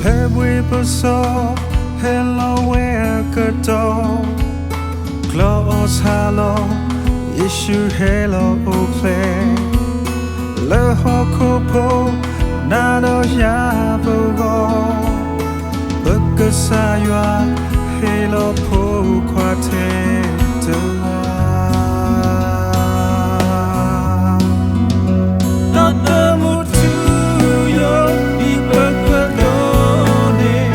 ဟဲဘှံးပစီ, ဟဲလီၤဝဲအကတီၢ်, ကျီၢ်အီၣ်ဆါလီၤ, ယ့ၣ်ၡူးဟဲလီၤအိၣ်ဖျဲၣ်, လၢဟီၣ်ခိၣ်ဖိ နၤဒီးယၤပဂီၢ်, ပကစၢ်ယွၤ ဟ့ၣ်လီၤဖိခွါထဲတဂၤ တၢ်သမူထူယိာ်ဒ်ပကဒိးန့ၣ်,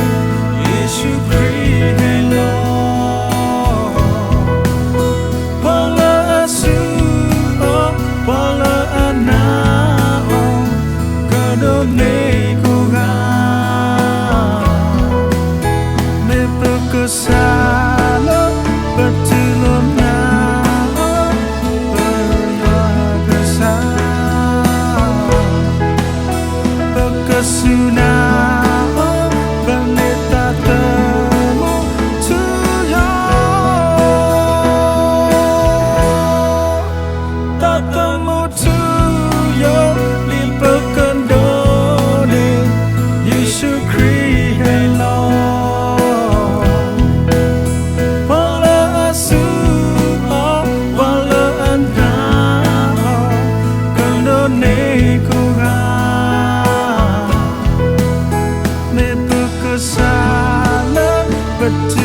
ယ့ၣ်ၡူးခရံာ်ဟဲလီၤ, ပှၤလၢအစူၢ်အီၤ, ပှၤလၢအနာ်အီၤ, ကဒိးန့ၢ်ကိးဂၤ မ့ၢ်ပကစၢ်လၢ ပတူၢ်လိာ်နၤအီၤ, ပယွၤကစၢ်, ပကစူၢ်နၤအီၤ, ပမ့ၢ်တၢ်သမူထူယိာ် တၢ်သမူထူယိာ်ဒ်ပကဒိးန့ၣ်, ယ့ၣ်ၡူးခရံာ်ဟဲလီၤ, ပှၤလၢအစူၢ်အီၤ, ပှၤလၢအနာ်အီၤ, ကဒိးန့ၢ်ကိးဂၤ မ့ၢ်ပကစၢ်လၢ ပ